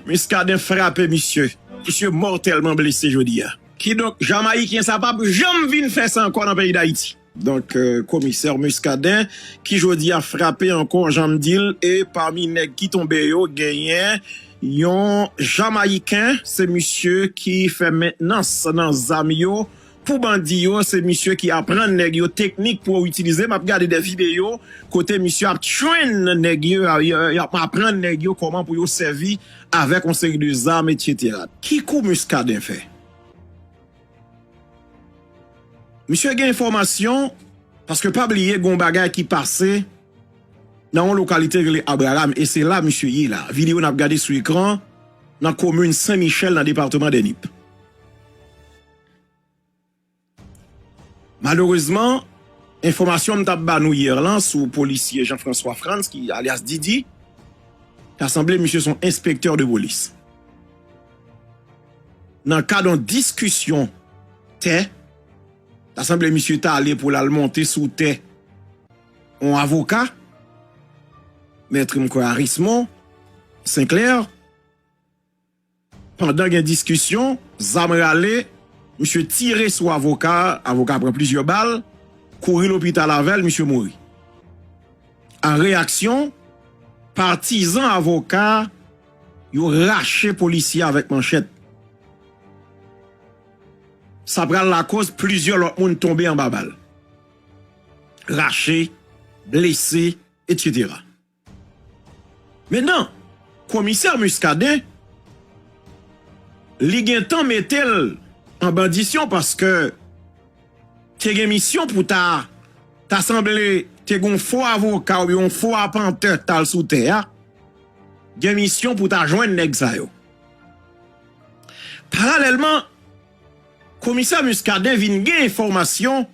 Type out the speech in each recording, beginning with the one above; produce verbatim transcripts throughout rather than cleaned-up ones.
Muscadin frape misye. Misye mòtèlman blese jodi a. Kidonk, Jamayiken sa p ap janm vin fè sa ankò nan peyi Dayiti. Donk, euh, komisè Muscadin, ki jodi a frape ankò, jan m di l, e pami nèg ki tonbe yo, genyen yon Jamayiken, se misye ki fè mentnans nan zam yo, pou bandi yo, se misye ki aprann nèg yo teknik pou yo itilize. M ap gade de videyo kote misye ap train nèg yo, y ap aprann nèg yo kòman pou yo sèvi avèk yon seri de zam, etsetera. Ki kou Muscadin fè? Misye gen enfòmasyon, paske pa bliye gen yon bagay ki pase nan yon lokalite rele Abraham, e se la misye ye la. Videyo n ap gade sou ekran, nan komin Sen Michèl, nan depatman de Nip. Malerezman, enfòmasyon m t ap ba nou yè lan sou polisye Jean-François Frantz, ki alyas Didi, ta sanble misye se yon enspektè de polis. Nan kad yon diskisyon tè, ta sanble misye ta ale pou l al monte sou tè yon avoka, mèt m kwè Arismond Sinclair. Pandan gen diskisyon, zam rale, misye tire sou avoka a, avoka a pran plizyè bal, kouri lopital avè l, misye mouri. An reyaksyon, patizan avoka a, yo rache polisye a avèk manchèt. Sa pral lakoz plizyè lòt moun tonbe anba bal, rache, blese, etsetera. Mentnan, komisè Muscadin, li gentan mete l an bandisyon paske te gen misyon pou ta, ta sanble te gen yon fo avoka oubyen yon fo apantè t al sou tè a. Gen misyon pou ta jwenn nèg sa yo. Paralèlman, komisè Muscadin vin gen enfòmasyon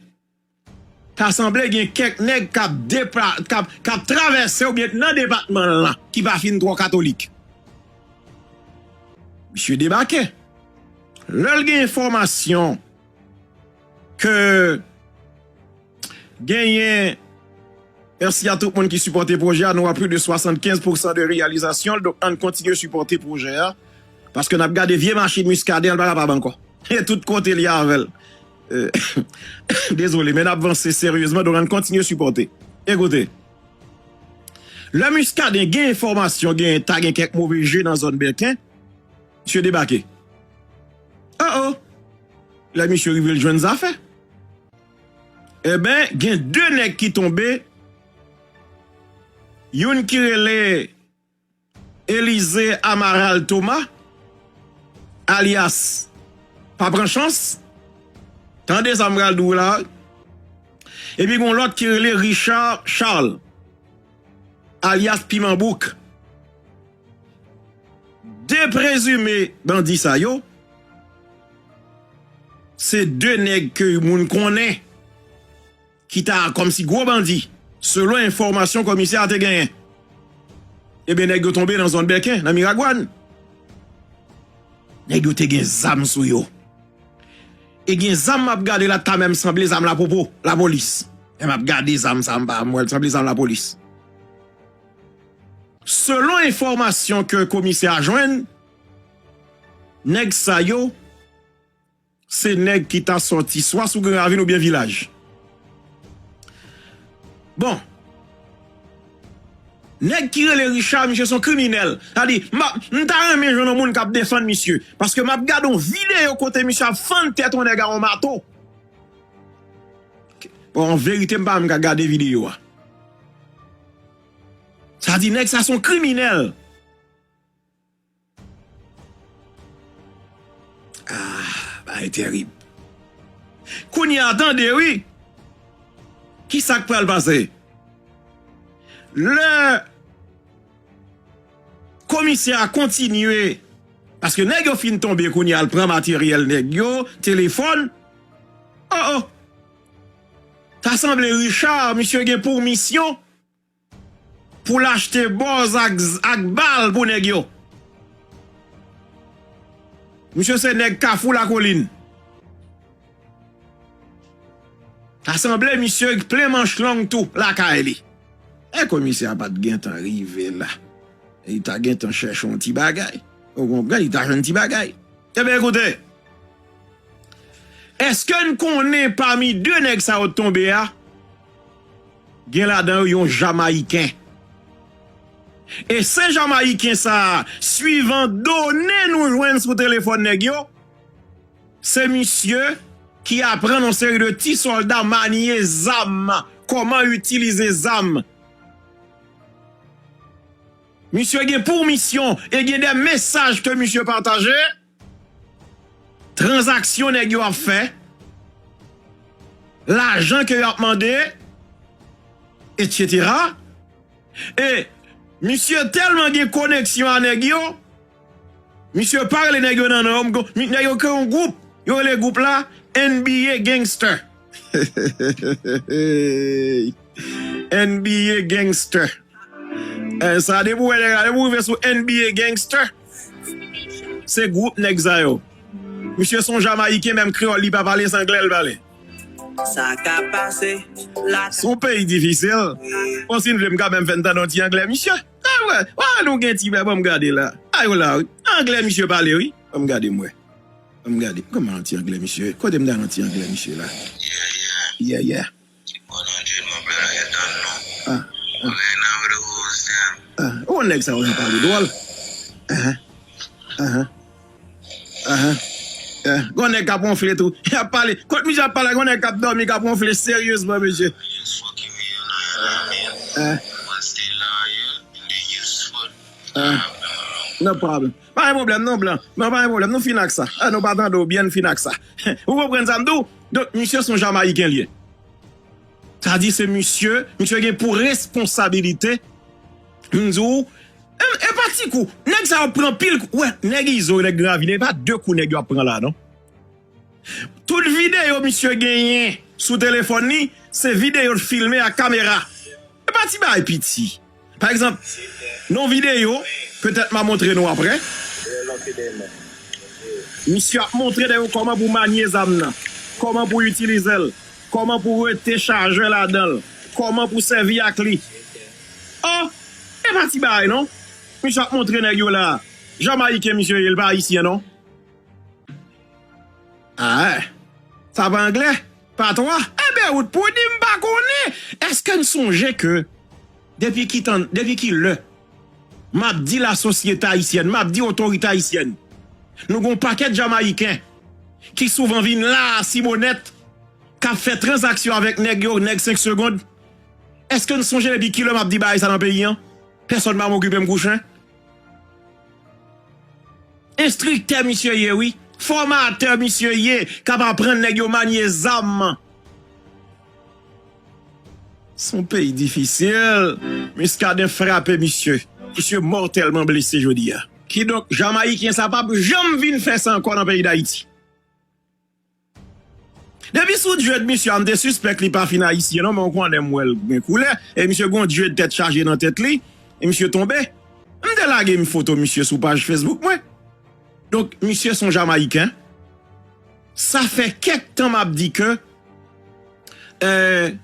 ta sanble gen kèk nèg k ap depla-, k ap, k ap travèse oubyen nan depatman l lan ki pa fin twò katolik. Misye debake. Lè l gen enfòmasyon ke genyen, mèsi a tout moun ki sipòte pwojè a, nou a plis de swasannkenz pousan de reyalizasyon l, donk ann kontinye sipòte pwojè a, paske n ap gade vye machin Muscadin an, l pa kapab ankò. E tout kote li avè l. Euh, dezole, men n ap vanse seryezman, donk ann kontinye sipòte. Ekoute, lè Muscadin gen enfòmasyon, gen, ta gen kèk move je nan zòn Bèken, misye debake. Oh oh! Lè misye rive, l jwenn zafè. Eben, gen de nèg ki tonbe, youn ki rele Elize Amaral Thomas, alyas Pa Pran Chans. Tande sa m pral di w la. Epi gon lòt ki rele Richard Charles, alyas Piman Bouk. De prezime bandi sa yo, se de nèg ke moun konnen ki ta kòmsi gwo bandi, selon enfòmasyon komisè a te genyen. Ebyen, nèg yo tonbe nan zòn Bèken, nan Miragwàn. Nèg yo te gen zam sou yo. E gen zam m ap gade la, ta menm sanble zam lapopo, lapolis. E m ap gade zam sa, m pa, m wè l sanble zam lapolis. Selon enfòmasyon ke komisè a jwenn, nèg sa yo, se nèg ki ta sòti swa sou Gran Ravin oubyen Vilaj. Bon. Nèg ki rele Richard, misye se yon kriminèl. Sa di, m ap, m ta renmen jwenn yon moun k ap defann misye. Paske m ap gade yon videyo kote misye ap fann tèt yon nèg a yon mato. Bon, an verite, m pa menm ka gade videyo a. Sa di, nèg sa se yon kriminèl. Ah, bagay terib. Kounye a, tande, wi. Ki sa k pral pase? Lè komisè a kontinye, paske nèg yo fin tonbe kounye a, l pran materyèl nèg yo, telefòn. Oh, oh. Ta sanble Richard, misye gen pou misyon pou l achte bòz ak, ak bal pou nèg yo. Misye se nèg Kafou Lakolin. Ta sanble misye plen manch long tou lakay li. E komisè a pa t gentan rive la. Li ta gentan chèche yon ti bagay. Ou konprann? Li ta jwenn ti bagay. Ebyen, koute. Èske n konnen pami de nèg sa yo t tonbe a, gen ladan yo yon Jamayiken? E se Jamayiken sa a, swivan done nou jwenn sou telefòn nèg yo, se misye ki aprann yon seri de ti sòlda manye zam, kòman itilize zam. Misye gen pou misyon e gen de mesaj ke misye pataje, tranzaksyon nèg yo ap fè, lajan ke y ap mande, etsetera. E misye tèlman gen koneksyon a nèg yo, misye pa rele nèg yo nan non yo, m go- mi- nèg yo kreye yon gwoup, yo rele gwoup la N B A Gangster. N B A Gangster. Eh, sa depi w wè nèg la, depi w rive sou N B A Gangster, se gwoup nèg sa yo. Misye se yon Jamayiken, menm kreyòl li pa pale, se anglè l pale. Sa ka pase la. Se yon peyi difisil. Bon, si n vle, m ka menm fè n tande yon ti anglè misye. Ah, wè, wè, nou gen ti bè, ban m gade la. Ay, w la, wi. Anglè misye pale, wi. Ban m gade, m wè. Ban m gade. Kòman yon ti anglè misye? Kote m ta yon ti anglè misye la? Yeah, yeah. Yeah, yeah. Ki bon nan Djil, mon blan, yo tann nou. Ah, ah. Rain over the whole stem. Ah, ou nèg sa yo pale dwòl. Ahan. Ahan. Ahan. Eh, gon nèg k ap wonfle tou. Y ap pale. Kot misye ap pale, gon nèg k ap dòmi, k ap wonfle seryezman, mesye. Yes, fuck you, you know, you know what I mean? Eh. Mwen se la, you, you useful. Eh. No problem. Pa gen pwoblèm, non, blan. Non, pa gen pwoblèm. Nou fin ak sa. Ah, nou pa tande w byen, nou fin ak sa. Ou konprann sa m di w? Donk, misye se yon Jamayiken li ye. Sa di se misye, misye gen pou responsabilite. M di w, e, e pa ti kou. Nèg sa yo pran pil kou. Wè, nèg Izo, nèg Gran Ravin, e pa de kou nèg yo ap pran la, non. Tout videyo misye genyen sou telefòn li, se videyo l filme ak kamera. E pa ti bagay piti. Pa egzanp, nan yon videyo, petèt m a montre nou apre, misye ap montre nèg yo kòman pou manye zam nan, kòman pou itilize l, kòman pou rete chajè ladan l, kòman pou sèvi ak li. Oh, e pa ti bagay non. Misye ap montre nèg yo la. Jamayiken misye ye, l pa ayisyen non. Ah, sa pa anglè? Patwa? Enben, ou t pou di m pa konnen. Èske n sonje ke depi ki tan, depi ki lè m ap di lasosyete ayisyèn, m ap di otorite ayisyèn, nou gen yon pakèt Jamayiken ki souvan vin la a Simonèt, k ap fè tranzaksyon avèk nèg yo, nèg senk segonn? Èske n sonje depi ki lè m ap di bagay sa nan peyi an? Pèsonn pa m okipe m kou chen. Enstriktè misye ye, wi. Fòmatè misye ye, k ap aprann nèg yo manye zam. Se yon peyi difisil. Muscadin frape misye. Misye mòtèlman blese jodi a. Kidonk, Jamayiken sa p ap janm vin fè sa ankò nan peyi Dayiti. Depi sou dread misye a, m te sispèk li pa fin ayisyen non, men w konnen m wè l gen koulè. E misye gen yon dread tèt chaje nan tèt li, e misye tonbe. M te lage yon foto misye sou paj Facebook mwen. Donk, misye se yon Jamayiken. Sa fè kèk tan m ap di ke, eh,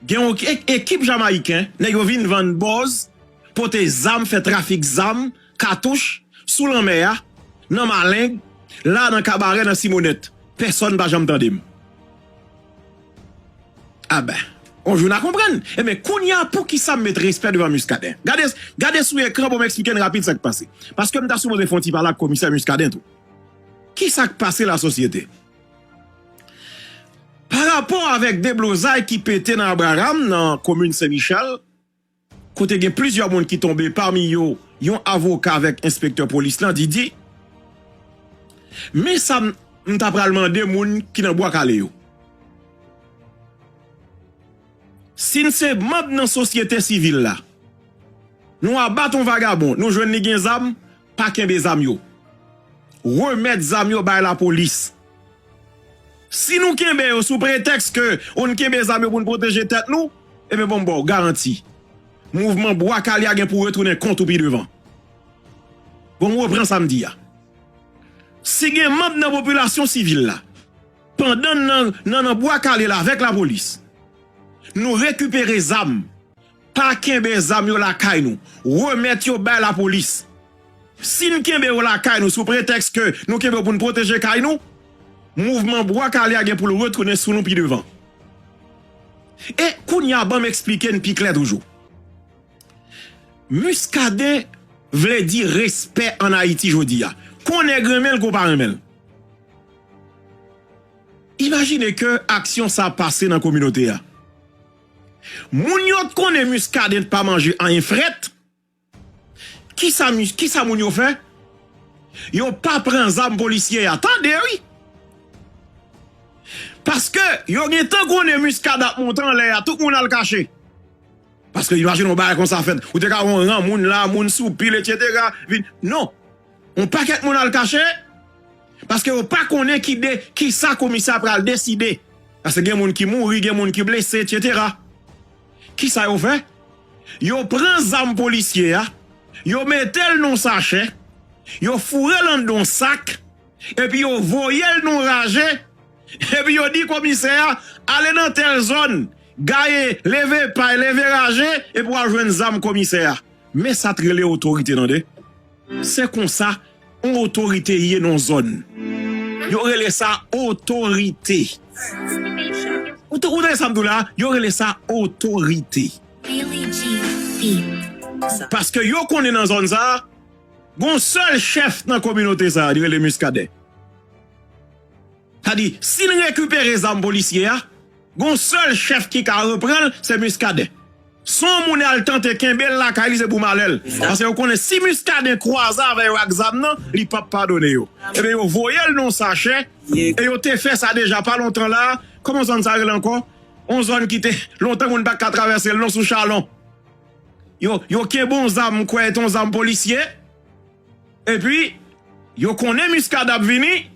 gen yon e- ekip Jamayiken, nèg yo vin vann bòz, pote zam, fè trafik zam, katouch, sou lanmè a, nan Maleng, la nan Kabarè, nan Simonèt. Pèsonn pa janm tande m. A ben, yon jou n a konprann. Ebyen, kounye a, poukisa m met respè devan Muscadin? Gade, gade sou ekran pou m eksplike n rapid sa k pase. Paske m ta sipoze fè yon ti pale ak komisè Muscadin tou. Kisa k pase lasosyete? Pa rapò avèk deblozay ki pete nan Abraham, nan komin Sen Michèl, kote gen plizyè moun ki tonbe, pami yo, yon avoka avèk enspektè polis lan, Didi. Men sa m, m ta pral mande moun ki nan Bwa Kale yo. Si n se manm nan sosyete sivil la, nou abat yon vagabon, nou jwenn li gen zam, pa kenbe zam yo. Remèt zam yo bay lapolis. Si nou kenbe yo sou pretèks ke, o, n kenbe zam yo pou n pwoteje tèt nou, ebyen, bon, m ba w garanti. Mouvman Bwa Kale a gen pou retounen kont ou pi devan. Bon, m repran sa m di a. Si gen manm nan popilasyon sivil la, pandan n nan, nan, nan Bwa Kale la avèk lapolis, nou rekipere zam, pa kenbe zam yo lakay nou. Remèt yo bay lapolis. Si n kenbe yo lakay nou sou pretèks ke nou kenbe yo pou n pwoteje kay nou, mouvman Bwa Kale a gen pou l retounen sou nou pi devan. E kounye a, ban m eksplike n pi klè toujou. Muscadin vle di respè ann Ayiti jodi a. Ke w nèg renmen l, ke w pa renmen l. Imajine ke aksyon sa pase nan kominote a. Moun yo t konnen Muscadin t pa manje anyen frèt. Kisa, kisa moun yo fè? Yo pa pran zam polisye a. Tande, wi! Paske yo gentan konnen Muscadin ap monte anlè a, tout moun al kache. Paske imajine yon bagay konsa fèt. Ou te ka wè yon ran moun la, moun sou pil, etsetera. Vin, non. Yon pakèt moun al kache. Paske yo pa konnen ki de, kisa komisè a pral deside. Paske gen moun ki mouri, gen moun ki blese, etsetera. Kisa yo fè? Yo pran zam polisye a, yo mete l nan yon sachè, yo foure l anndan yon sak, epi yo voye l nan yon raje, epi yo di komisè a, ale nan tèl zòn, gaye, leve pay, leve raje, epi w a jwenn zam komisè a. Men sa t rele otorite, tande. Se konsa yon otorite ye nan zòn. Yo rele sa otorite. Ou t-, ou tande sa m di w la? Yo rele sa otorite. Paske yo konnen nan zòn sa, gon sèl chèf nan kominote sa, li rele Muscadin. Sa di, si n rekipere zam polisye a, gon sèl chèf ki ka repran l, se Muscadin. Si yon moun al tante kenbe l lakay li, se pou malè l. Paske yo konnen si Muscadin kwaze avè yo ak zam nan, li p ap padone yo. Ebyen, yo voye l nan yon sachè, e yo te fè sa deja pa lontan la. Kòman zòn sa rele ankò? Yon zòn ki te lontan moun pa t ka travèse l non, sou Chalon. Yo, yo kenbe yon zam, m kwè se yon zam polisye. Epi, yo konnen Muscadin ap vini.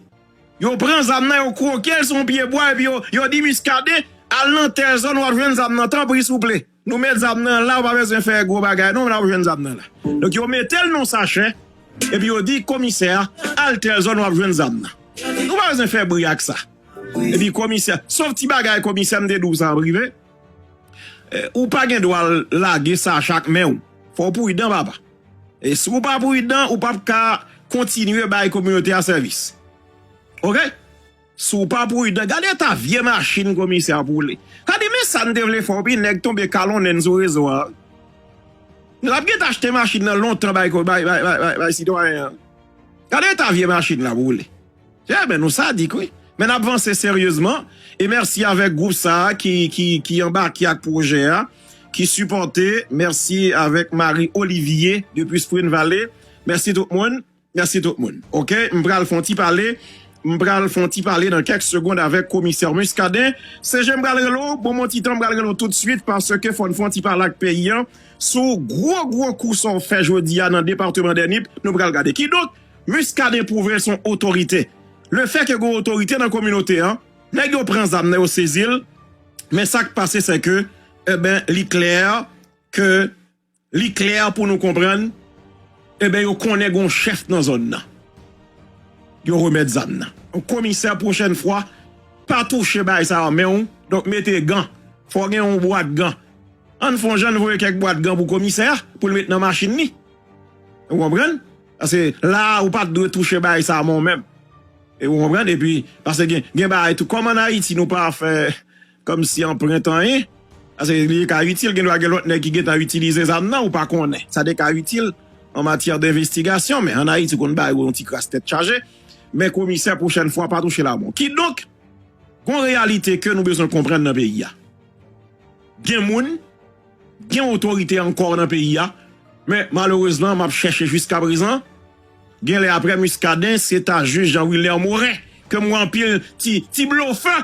Yo pran zam nan, yo kwoke l sou yon pye bwa, epi yo, yo di Muscadin, al nan tèl zòn, w ap jwenn zam nan, tanpri, souple. Nou met zam nan la, ou pa bezwen fè gwo bagay, non, w ap jwenn zam nan la. Donk, yo mete l nan yon sachè, epi yo di komisè a, al tèl zòn, w ap jwenn zam nan. Ou pa bezwen fè bri ak sa. Epi komisè, sòf ti bagay komisè, m te di w sa an prive, eh, ou pa gen dwa lage sachè ak men w. Fò w pridan, papa. E si w pa pridan, ou p ap ka kontinye bay kominote a sèvis. Oke? Si w pa pridan, gade eta vye machin komisè ap woule. Gade, men sa n te vle fè w, pi nèg tonbe kalonnen n sou rezo a. L ap gentan achte machin nan lontan bay, bay, bay, bay, bay, bay sitwayen an. Gade eta vye machin l ap woule. Ebyen, nou sadik, wi. Men n ap vanse seryezman. E mèsi avèk gwoup sa a ki, ki, ki anbake ak pwojè a, ki sipòte. Mèsi avèk Marie Olivier depi Spring Valley. Mèsi tout moun. Mèsi tout moun. Oke, m pral fè yon ti pale. M pral fè yon ti pale nan kèk segonn avèk komisè Muscadin. C G, m pral rele w. Ban m yon ti tan, m pral rele w toutswit paske fò n fè yon ti pale ak peyi a sou gwo, gwo kou sa w fè jodi a nan depatman dè Nip. Nou pral gade. Kidonk, Muscadin pwouve l se yon otorite. Lefètke gen yon otorite nan kominote an, nèg yo pran zam nan, yo sezi l. Men sa k pase, se ke, eben, li klè ke, li klè pou nou konprann, eben, yo konnen gen yon chèf nan zòn nan. Yo remèt zam nan. Komisè, pwochèn fwa, pa touche bagay sa a men w, donk mete gan. Fò w gen yon bwat gan. Ann fè yon jan n voye kèk bwat gan pou komisè a, pou l met nan machin li. Ou konprann? Paske la a, ou pa t dwe touche bagay sa a men w menm. E ou konprann? Epi, paske gen, gen bagay tou. Kòm ann Ayiti, nou pa fè kòmsi anprent anyen, paske li ka itil, gen dwa gen lòt nèg ki gentan itilize zam nan, ou pa konnen. Sa te ka itil an matyè denvestigasyon, men ann Ayiti, konn bay ou yon ti kras tèt chaje. Men komisè, pwochèn fwa, pa touche l a men w. Kidonk, gon reyalite ke nou bezwen konprann nan peyi a. Gen moun, gen otorite ankò nan peyi a, men malerezman, m ap chèche jiskaprezan. Genlè aprè Muscadin, se ta jij Jean Willner Morin, ke m wè anpil ti, ti blofè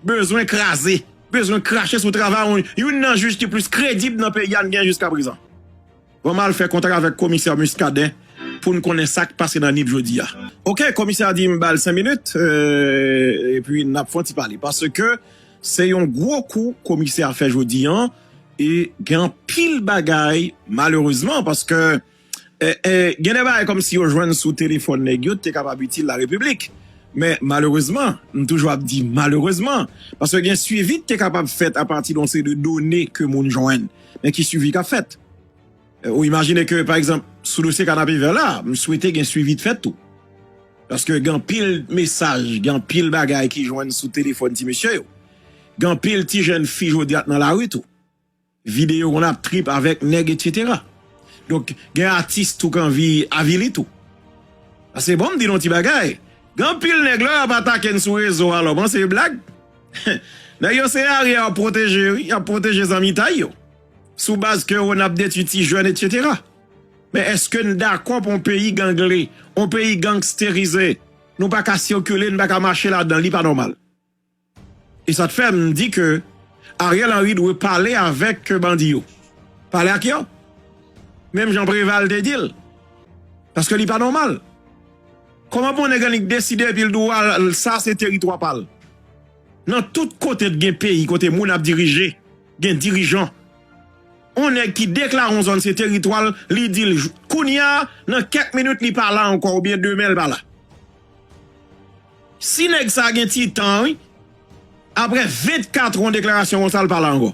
bezwen kraze, bezwen krache sou travay youn, youn nan jij ki plis kredib nan peyi a n gen jiskaprezan. Bon, m al fè kontak avèk komisè Muscadin pou n konnen sa k pase nan Nip jodi a. Oke, komisè a di m ba l senk minit, euh, epi n ap fè yon ti pale. Paske se yon gwo kou komisè a fè jodi a, e gen anpil bagay, malerezman, paske, eh, eh, gen de bagay kòmsi yo jwenn sou telefòn nèg yo, te kapab itil larepiblik. Men, malerezman, m toujou ap di malerezman, paske gen swivi ki te kapab fèt apati de yon seri de done ke moun jwenn. Men ki swivi k ap fèt? Ou imajine ke, pa egzanp, sou dosye Kanapevè la, m swete gen swivi t fèt tou. Paske gen anpil mesaj, gen anpil bagay ki jwenn sou telefòn ti mesye yo. Gen anpil ti jèn fi jodi a k nan lari tou. Videyo konn ap trip avèk nèg, etsetera. Donk, gen atis tou k anvi avili tou. Paske bon, m di nou ti bagay. Gen anpil nèg lè y ap atake n sou rezo a, lè w panse se blag. Nèg yo se aryè y ap pwoteje, wi. Y ap pwoteje zanmitay yo. Sou baz ke yo n ap detwi ti jèn, etsetera. Men èske n dakò pou yon peyi gangle, yon peyi gangsterize, nou pa ka sikile, n pa ka mache ladan, li pa nòmal. E sa t fè m di ke Ariel Henry dwe pale avèk bandi yo. Pale ak yo. Menm jan Preval te di l. Paske li pa nòmal. Kòman pou yon nèg annik deside epi l di w, "Sa se teritwa pa l"? Nan tout kote t gen peyi, kote moun ap dirije, gen dirijan. On nèg ki deklare yon zòn se teritwa l, li di l, kounye a, nan kèk minit, li pa la ankò, oubyen demen, l pa la. Si nèg sa gen ti tan, wi, apre vennkat an deklarasyon konsa, l pa la ankò.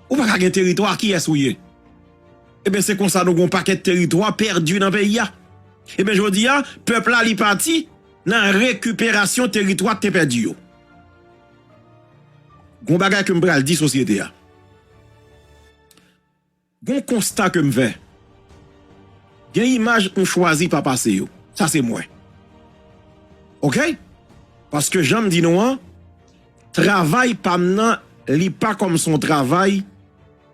Ou pa ka gen teritwa, kiyès ou ye? Ebyen, se konsa nou gen yon pakèt teritwa pèdi nan peyi a. Ebyen, jodi a, pèp la, li pati nan rekiperasyon teritwa k te pèdi yo. Gon bagay ke m pral di sosyete a. Gon konsta ke m fè. Gen imaj m chwazi pa pase yo. Sa se mwen. Oke? Paske jan m di nou an, travay pa m nan, li pa kòm se yon travay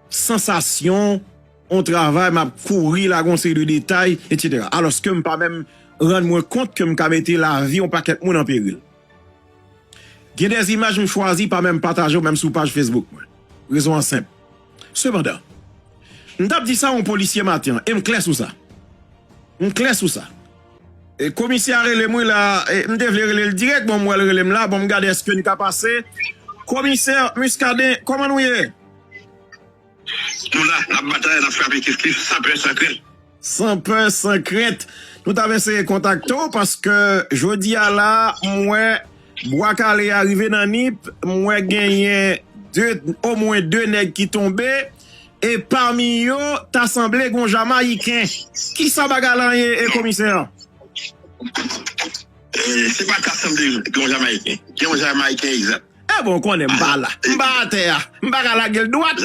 sansasyon, yon travay m ap kouri lage yon seri de detay, etsetera. Alòske m pa menm rann mwen kont ke m ka mete lavi yon pakèt moun an peril. Gen de imaj m chwazi pa menm pataje yo menm sou paj Facebook mwen. Rezon an senp. Sepandan, m t ap di sa yon polisye maten an, e m klè sou sa. M klè sou sa. E komisè a rele m wi la, e m te vle rele l dirèk, bon, m wè l rele m la, bon, m gade èske n ka pase. Komisè Muscadin, kòman nou ye? Nou la, n ap batay, n ap frape kif kif, san pè, san krent. San pè, san krent. Nou t ap eseye kontakte w paske jodi a la, m wè Bwa Kale a rive nan Nip, m wè genyen de, omwen de nèg ki tonbe, e pami yo, ta sanble gen yon Jamayiken. Kisa bagay la ye, e komisè? E, se pa ta sanble gen yon Jamayiken. Gen yon Jamayiken egzak. E bon, konnen m pa la. M pa atè a. M pa ka lage l dwat.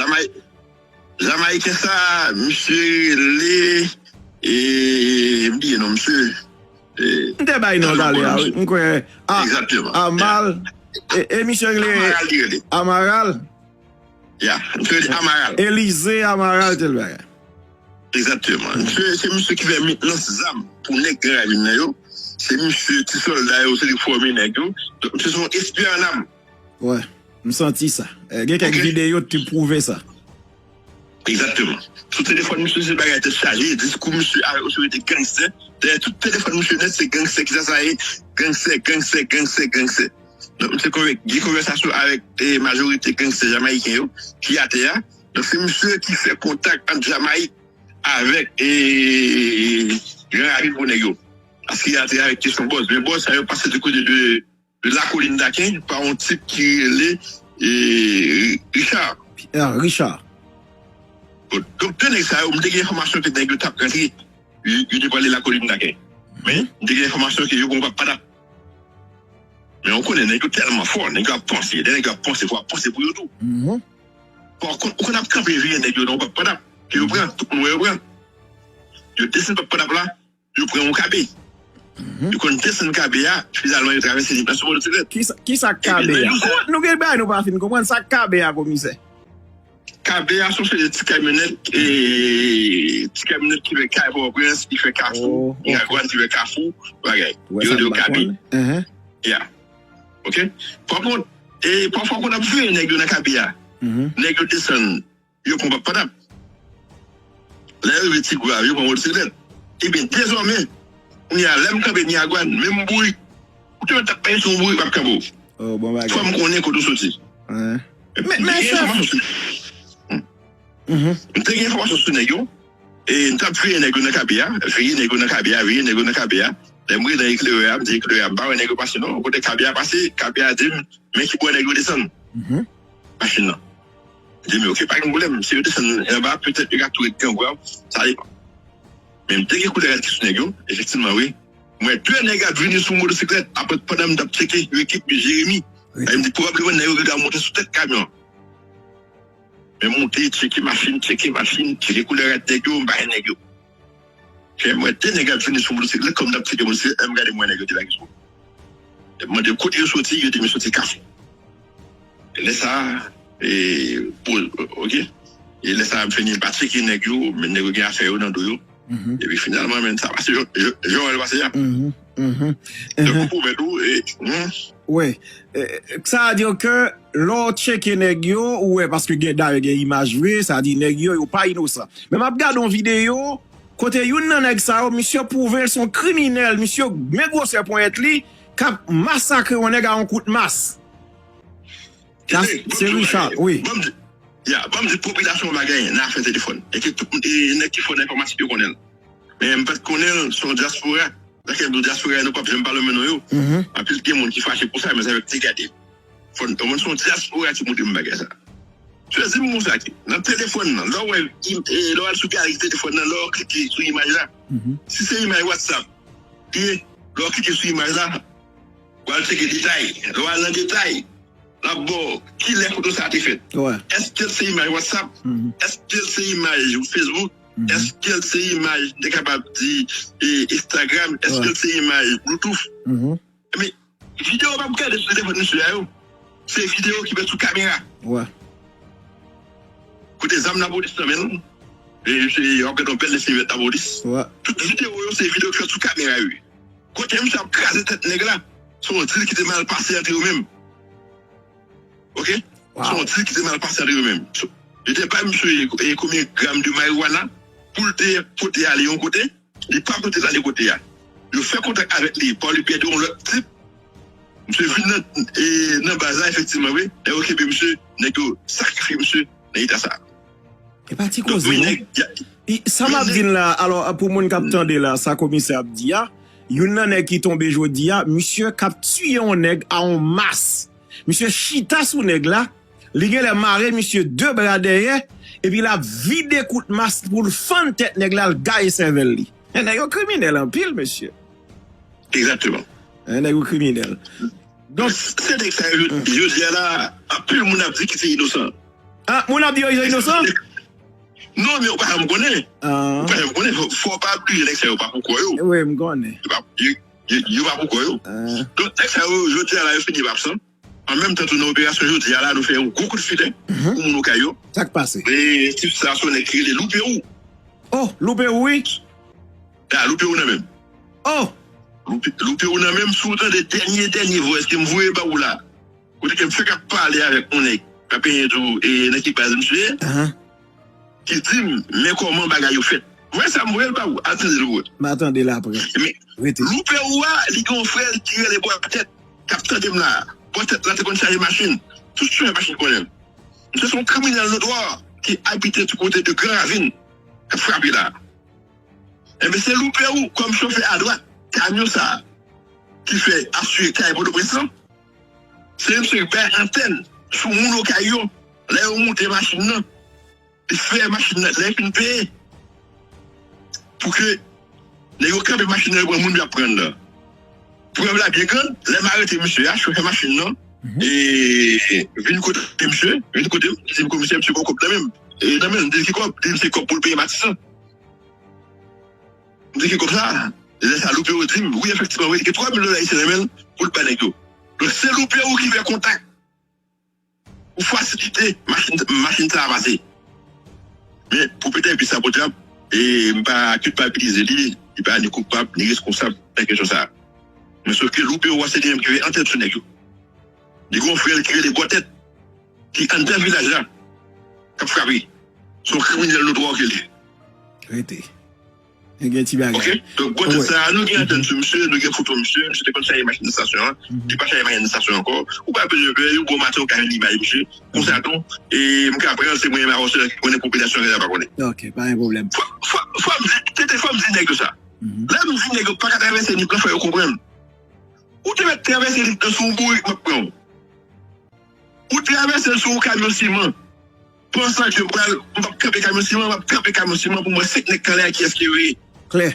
Jamayiken sa, misye rele, e, m bliye non misye. E, m te bay non talè a, wi. M kwè, a, Amaral. E, e misye rele Amaral. Ya, misye rele Amaral. Elize Amaral, tel bagay. Egzakteman. Misye, se misye ki fè mentnans zam pou nèg Gran Ravin nan yo. Se misye, ti sòlda yo, se li k fòme nèg yo. Donk, misye se yon espyè an nam. Wè, m santi sa. E, gen kèk videyo ki pwouve sa. Egzakteman. Sou telefòn misye, se bagay tèt chaje, diskou misye avèk otorite gangstè. Dèyè tout telefòn misye nèt, se gangstè, kisa sa ye? Gangstè, gangstè, gangstè, gangstè. Donk, misye konvè-, gen konvèsasyon avèk, e, majorite gangstè jamayiken yo ki atè a. Donk, se misye ki fè kontak ant Jamayik avèk, e, Gran Ravin pou nèg yo. Paske y atè avèk kesyon bòs. Men bòs sa yo pase di kote de, de Lakolin Daken pa yon tip ki rele, e, Richard. Ah, Richard. Bon, donk, de nèg sa yo, m te gen enfòmasyon ke nèg yo t ap rantre. Yo, yo te prale Lakolin Daken. Men, m te gen enfòmasyon ke yo gon pap padap. Men ou konnen, nèg yo tèlman fò, nèg yo ap panse. Lè nèg yo ap panse, fò ap panse pou yo tou. Fò ou konn, ou konn ap kanpe veye nèg yo nan yon pap padap. Ke yo pran, tout moun wè yo pran. Yo desann pap padap la, yo pran yon kabe. Yo konn desann kabe a, finalman yo travèse li nan sou motosiklet. Kisa, kisa kabe a? Nou gen bagay nou pa fin konprann. Sa kabe a, komisè? Kabe a se yon seri de ti kamyonèt, e, ti kamyonèt ki fè Pòtoprens, ki fè Kafou, Miragwàn, ki fè Kafou, bagay. Yo rele yo kabe. Ya. Oke? Pafwa, e, pafwa, konn ap veye nèg yo nan kabe a. Nèg yo desann, yo pran pap padap. Lè yo rive Ti Gwav, yo pran motosiklet. Ebyen, dezòmè, kounye a, lè m kanpe Miragwàn, menm bourik, ou te mèt ap peye sou yon bourik, m ap kanpe w. Oh, bon bagay. Fò m konnen kote w soti. Men, men, men, chèf. M te gen enfòmasyon sou nèg yo. E m t ap veye nèg yo nan kabe a, veye nèg yo nan kabe a, veye nèg yo nan kabe a. Lè m rive nan eklerè a, m di eklerè a, m pa wè nèg yo pase non. Kote kabe a pase, kabe a di m, men ki bò nèg yo desann machin nan. M di, men oke, pa gen pwoblèm. Si yo desann anba, petèt yo ka tou ret gen gwav, sa depann. Men m te gen koudè rad ki sou nèg yo, efektivman, wi. M wè de nèg ap vini sou motosiklèt, apre pandan m t ap tcheke yon ekip Jeremi. Wi. E m di, pwobableman, nèg yo gentan monte sou tèt kamyon. Men m monte, tcheke machin, tcheke machin, tcheke koulè rad nèg yo, m pa wè nèg yo. Fè m wè de nèg ap vini sou motosiklèt, kòm n ap tcheke motosiklèt, lè m gade m wè nèg yo debake sou. Lè m mande kote yo soti, yo di m yo soti Kafou. E lè sa a, e, pou, oke. E lè sa a, m fini pa tcheke nèg yo, men nèg yo gen afè yo nan do yo. Epi finalman, men sa pase, jan, jan, jan wè l pase a. Donk, pou pwomèt ou, e, hmm. Wi. E, sa vle di ke lè w tcheke nèg yo, ou wè, paske gen, dayè gen imaj vre, sa vle di nèg yo, yo pa inosan. Men m ap gade yon videyo, kote youn nan nèg sa yo, misye pwouve l se yon kriminèl, misye men gwosè ponyèt li, k ap masakre yon nèg a yon kout mas. Sa, se Richard, wi. Ban m di, ya, ban m di popilasyon an bagay nan afè telefòn. E ke tout moun, e nèg ki fò nan enfòmatik yo konnen l. Men m pa t konnen l, se yon dyaspora. Sa fè m di w dyaspora, nou p ap janm pale men non yo. Anpil gen moun ki fache pou sa, men sa fè m te gade. Fò n, mwen se yon dyaspora ki montre m bagay sa. Sezi m konsa ke, nan telefòn nan, lè w wè, im- e, lè w al sou galri telefòn nan, lè w klike sou imaj la, si se imaj WhatsApp, e, lè w klike sou imaj la, w al tcheke detay. Lè w al nan detay, l ap ba w kilè foto sa a te fèt. Èske l se imaj WhatsApp? Èske l se imaj Facebook? Èske l se imaj, m te kapab di, e, Instagram? Èske l se imaj Bluetooth? Men, videyo w ap gade sou telefòn misye a yo, se videyo ki fèt sou kamera. Kote zam lapolis nan men l, e, misye, w ap gade yon bèl lespè lapolis. Tout videyo yo, se videyo ki fèt sou kamera yo. Kote misye ap kraze tèt nèg la, se yon dil ki te mal pase ant yo menm. Oke? Se yon dil ki te mal pase ant yo menm. So, yo te bay misye, e, konbyen gram de marijuana pou l te pote ale yon kote, li pa pote l ale kote a. Yo fè kontak avèk li, pa li pèdi yon lòt tip. Misye vin nan, e, nan baz la, efektivman, wi. Nèg yo kenbe misye, nèg yo sakrifye misye nan eta sa a. E pa ti koze, non. Sa m ap di n la, alò, pou moun k ap tande la, sa komisè ap di a, youn nan nèg ki tonbe jodi a, misye k ap tiye yon nèg a yon mas. Misye chita sou nèg la, li genlè mare misye de bra dèyè, epi l ap vide kout mas pou l fann tèt nèg la, l gaye sèvèl li. Nèg yo kriminèl anpil, mesye. Egzakteman. Nèg yo kriminèl. Donk, se nèg sa yo, jodi a la, anpil moun ap di ki se inosan. Ah, moun ap di yo inosan? Non, men ou pa janm konnen. Ou pa janm konnen. Fò, fò w pa bliye nèg sa yo pa pou kò yo. Wi, m konnen. Yo pa, yo, yo, yo pa pou kò yo. Donk, nèg sa yo, jodi a la, yo fini ap absan. An menm tan tou, nan operasyon jodi a la, nou fè yon gwo kout filè pou moun Okay yo. Sa k pase? E tip sa, se yon nèg ki rele Louperou. Oh, Louperou, wi. A, Louperou nan men m. Oh! Loupe, Louperou nan men m, si w tande dènye, dènye voice ke m voye ba ou la, kote ke m fèk ap pale avèk yon nèg k ap penyen tou, e nan ki baz misye ye, ki di m, men kòman bagay yo fèt. Voice sa m voye l ba ou, al tande l ou wè. M a tande l apre. Men, Louperou a, li gen yon frè l ki rele Bòtèt, k ap tande m la. Bòtèt la te konn chaje machin. Tout chofè machin konnen l. Misye se yon kriminèl notwa ki abite ti kote de Gran Ravin, k ap frape la. Enben, se Louperou kòm chofè adwat kamyon sa a ki fè asire kay Pòtoprens lan. Se misye ki bay antèn sou moun Okay yo. Lè yo moute machin nan, li fè machin nan, lè li fin peye, pou ke nèg yo kanpe machin nan, yo pran moun y ap pran nan. Prèv la byen grann, lè m arete misye a, chofè machin nan, e vin kote misye, vin kote m, li di m, komisè, misye gen kòb nan men m. E nan men l, m di l ki kòb, li di m se kòb pou l peye Matisan. M di ki kòb sa? Lè sa Louperou di m, wi, efektivman, wi, li gen twa mil dola ayisyen nan men l pou l bay nèg yo. Donk, se Louperou ki fè kontak pou fasilite machin, machin sa a pase. Men, pwopwetè bis la, podyab, e m pa kilpabilize li, li pa ni koupab, ni reskonsab nan kesyon sa a. Men sof ke Louperou a, se li menm ki fè antèn sou nèg yo. Li gen yon frè l ki rele Bòtèt, ki anndan vilaj la, k ap frape. Se yon kriminèl notwa ke li ye. Rete. Li gen ti bagay. Oke? Donk, Bòtèt sa a, nou gen antèn sou misye, nou gen foto misye, misye te konn chaje machin nan estasyon an, li pa chaje machin nan estasyon ankò. Ou pa bezwen pè, yon bon maten, ou ka jwenn imaj misye. Konsa tou, e m ka pran l, se mwen menm avè w sèl ki konnen, popilasyon an genlè pa konnen. Oke, pa gen pwoblèm. Fò, fò, fò m di, tete, fò m di nèg yo sa. Lè m di nèg yo pa ka travèse Nip lan, fò yo konprann. Ou te mèt travèse Nip lan sou yon bourik, m ap pran w. Ou travèse l sou yon kamyon siman. Pansan ke m pral, m p ap kanpe kamyon siman, m ap kanpe kamyon siman pou m wè senk nèg k anlè a kiyès ki yo ye. Klè.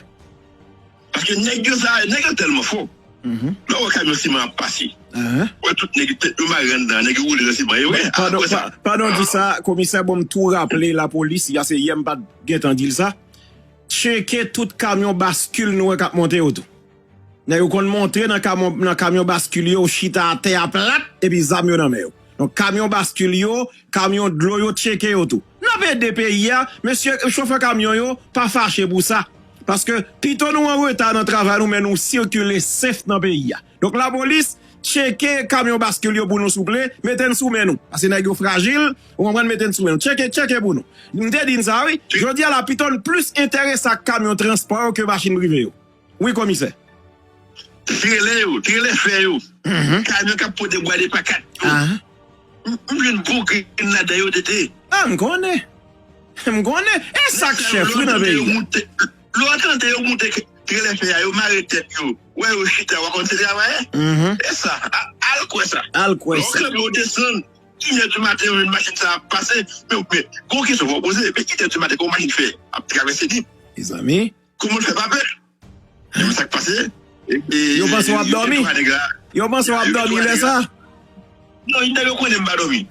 Paske nèg yo sa, nèg yo tèlman fò. Lè w wè kamyon siman ap pase, wè tout nèg yo tèt yo mare anndan, nèg yo woule nan siman yo, wè. Padon, apre sa, pa- padon di sa, komisè, bon, m tou raple lapolis, ya se yè m pa t gentan di l sa. Tcheke tout kamyon baskil nou wè k ap monte yo tou. Nèg yo konn montre nan kamyon, nan kamyon baskil yo, chita atè a plat, epi zam yo nan men yo. Donk, kamyon baskil yo, kamyon dlo yo, tcheke yo tou. N ap ede peyi a, mesye chofè kamyon yo, pa fache pou sa. Paske pito nou an reta nan travay nou, men nou sikile sef nan peyi a. Donk, lapolis, tcheke kamyon baskil yo pou nou, souple, mete n sou men nou. Paske nèg yo frajil, ou konprann, mete n sou men nou. Tcheke, tcheke pou nou. M te di n sa, wi. Jodi a la, pito n plis enterese ak kamyon transpò yo ke machin prive yo. Wi, komisè. Trelè yo, trelè fè yo. Kamyon k ap pote bwa de pakat yo. M m jwenn bon grenn ladan yo, Tete. A, m konnen. M konnen. E sa k chèf, wi, nan peyi a. Lè w tande yo moute, lè w tande yo moute k- trelè fè a, yo mare tèt yo. Wè yo chita, w a konn se travayè. E sa, a- al kwè sa. Al kwè sa. Lè w kanpe, w desann, inè di maten, yon machin sa ap pase. Men, men, gon kesyon fò w poze. Men inè di maten, kòman machin fè ap travèse Nip? Mezanmi. Kòman l fè pa pè? E men sa k pase? E- e- Yo panse w ap dòmi? Yo panse w ap dòmi lè sa? Non, nèg yo konnen m pa dòmi.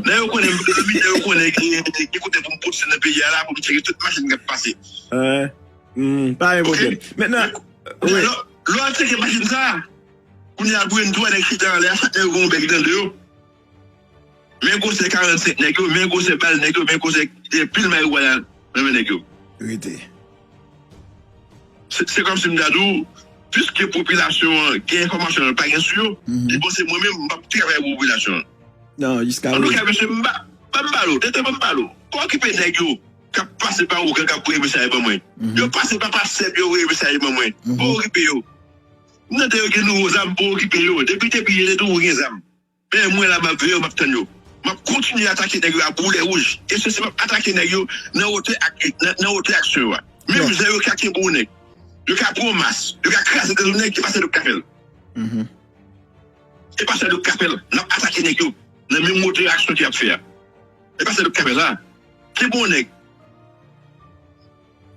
Nèg yo konnen m pa dòmi, nèg yo konnen ki, ki kote pou m pote nan peyi a la, pou m tcheke tout machin k ap pase. Wi. Hmm, pa gen pwoblèm. Mentnan, wi. Lè, lè w al tcheke machin sa, kounye a pou yon twa nèg chita anlè a, chak nèg yo gen yon bèk nan do yo. Men gwosè karannsenk nèg yo, men gwosè bal nèg yo, men gwosè, e, pil mariwana nan men nèg yo. Rete. Se, se kòmsi m ta di w, piske popilasyon an gen enfòmasyon an, pa gen sou yo, li panse mwen menm, m p ap travay pou popilasyon an. Non, jiska. Antouka, mesye, m pa, pa m pale w, tete, pa m pale w. Pa okipe nèg yo k ap pase pa ougan k ap voye mesaj ban mwen. Yo pase pa pasè yo voye mesaj ban mwen. Pa okipe yo. M tande yo gen nouvo zam, pa okipe yo. Depi, depi, yo te toujou gen zam. Men mwen la, m ap veye yo, m ap tann yo. M ap kontinye atake nèg yo a boulè wouj. E se si m ap atake nèg yo nan wotè ak, nan, nan wotè aksyon yo a. Menm jan yo ka kenbe yon nèg, yo ka pran yon mas, yo ka kraze tèt yon nèg, e pa sèl yo k ka fè l. E pa sèl yo k ka fè l. N ap atake nèg yo nan menm wotè aksyon ke y ap fè a. E pa sèl yo k ka fè sa. Kenbe yon nèg,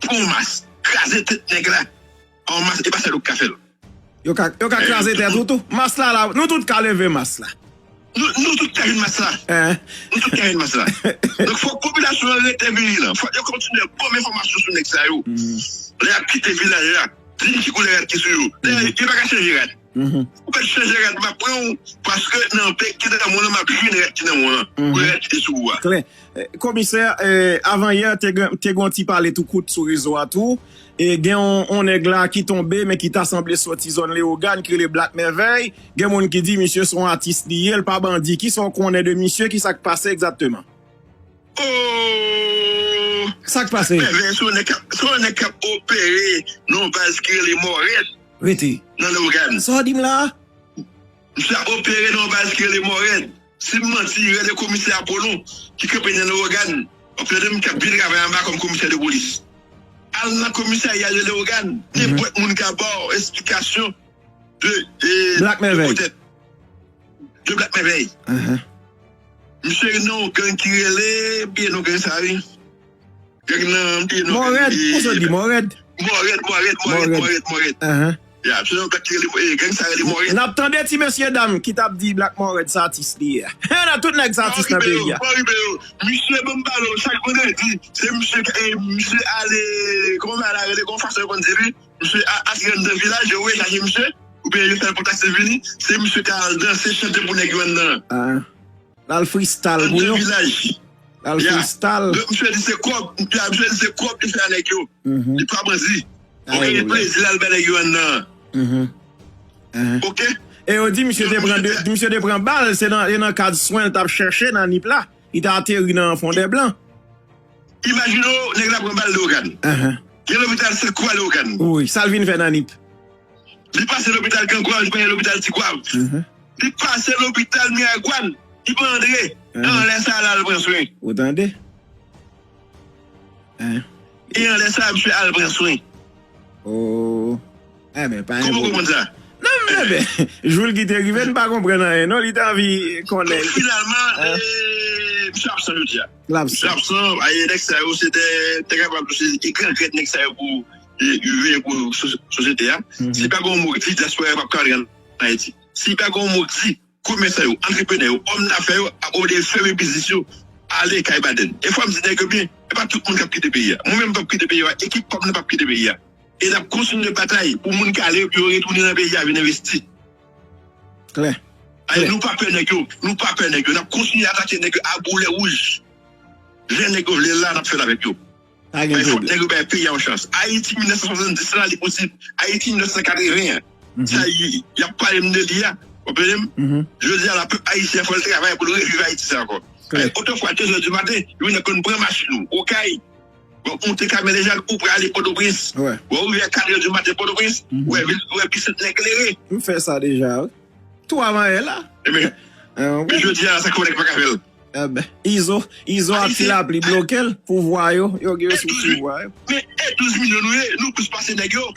pran yon mas, kraze tèt nèg la. An mas, e pa sèl yo k ka fè l. Yo ka, yo ka kraze tèt ou tou. Mas la, la, nou tout ka leve mas la. Nou, nou tout ka jwenn mas la. Nou tout ka jwenn mas la. Donk, fòk popilasyon an rete vijilan. Fòk yo kontinye ban m enfòmasyon sou nèg sa yo. Lè y ap kite vilaj la, di m ki koulè rad ki sou yo. Dayè, yo pa ka chanje rad. Ou mèt chanje rad, m ap pran w, paske nan bèk ki nan men w lan, m ap jwenn rad ki nan men w lan. Pou rad ki te sou ou a. Klè. Eh, komisè, eh, avan yè, te gen, te gen yon ti pale tou kout sou rezo a tou. E gen yon, yon nèg la ki tonbe, men ki ta sanble soti zòn Leyogàn, ki rele Black Merveille. Gen moun ki di misye se yon atis li ye, l pa bandi. Kisa w konnen de misye? Kisa k pase egzakteman? Oh! Sa k pase? Black Merveille, se yon nèg k ap, se yon nèg k ap opere nan yon baz ki rele Mòrèd. Rete. Nan Leyogàn. Sa w di m la a? Misye ap opere nan yon baz ki rele Mòrèd. Si m manti, rele komisè Apolon, ki kanpe nan Leyogàn. W ap tande m, k ap byen travay anba kòm komisè de polis. Al nan komisarya de Leyogàn. Nenpòt moun ka ba w esplikasyon de, de, Black Merveille. De Black Merveille. Misye nan yon gang ki rele, m bliye non gang sa, wi. Gang nan, m bliye non gang. Mòrèd, ou sot di Mòrèd? Mòrèd, Mòrèd, Mòrèd, Mòrèd, Mòrèd. Ya, se yon gang ki rele, eh, gang sa rele Mòrèd. N ap tande ti mesye dam ki t ap di Black Mòrèd se atis li ye a. Nan tout nèg se atis nan peyi a. Pa okipe yo, pa okipe yo. Misye, ban m pale w, chak vandredi, se misye, eh, misye ale, kòman bagay la rele, gon fason yo konn di li, misye a, al nan vilaj, yo rechache misye, oubyen yo fè l pou taksi vini, se misye k al danse, chante pou nèg yo anndan. L al freestyle pou yo. Anndan vilaj. L al freestyle. Donk, misye di se kòb, misye di se kòb li fè a nèg yo. Li pa bandi. Oke, li plezi l al bay nèg yo anndan. Oke? E yo di misye te pran de, misye te pran bal, se nan, e nan kad swen l t ap chèche nan Nip la. Li t ateri nan Fondèblan. Imajine w, nèg la pran bal Leyogàn. Gen lopital Sent Kwa Leyogàn. Wi, sa l vin fè nan Nip? Li pase lopital Gran Gwav, li pase lopital Ti Gwav. Li pase lopital Miragwàn, li pran Andre. Anlè sa, l al pran swen. Ou tande? E anlè sa, misye al pran swen. Oh. Enben, pa gen pwoblèm. Kòman w konprann sa? Non, men, enben, jou l kite rive, n pa konprann anyen, non, li te anvi konnen. Donk, finalman, eh, misye absan jodi a. Misye absan, aye nèg sa yo, se te, te kapab, se, e gran grèt nèg sa yo pou, e, veye pou sosyete a. Si pa gen yon mou di, dyaspora yo p ap ka antre ann Ayiti. Si pa gen yon mou di, komèsan yo, antreprenè yo, òm dafè yo ap oblije fèmen biznis yo, ale kay Biden. E fò m di nèg yo byen, e pa tout moun k ap kite peyi a. Mwen menm m p ap kite peyi a, ekip pa m nan p ap kite peyi a. E n ap kontinye batay pou moun k ale yo retounen nan peyi a vin envesti. Klè. Aye, nou pa pè nèg yo, nou pa pè nèg yo. N ap kontinye atake nèg yo a boulè wouj. Lè nèg yo vle la, n ap fè l avèk yo. Pa gen pwoblèm. Fòk nèg yo bay peyi a yon chans. Ayiti mil nèf san swasanndis la, li posib. Ayiti mil nèf san katreven an. Sa, y ap pale m de li a. Ou konprann m? Jodi a la, pèp ayisyen an, fò l travay pou l reviv Ayiti sa ankò. Klè. Otrefwa, de zè di maten, yo vin konn pran machin ou, Okay, bon, monte Kamèlejak, ou prale Pòtoprens. Bon, ou rive a kat zè di maten Pòtoprens, ou wè vil, ou wè Bisantnè klere. M fè sa deja, wi. Tou avan yè la. Ebyen, men jodi a la, sa k fè nèg pa ka fè l? Enben, Izo, Izo ap ti lapli bloke l pou vwa yo, yo gen resous sou vwa yo. Men e douz milyon nou ye, nou plis pase nèg yo.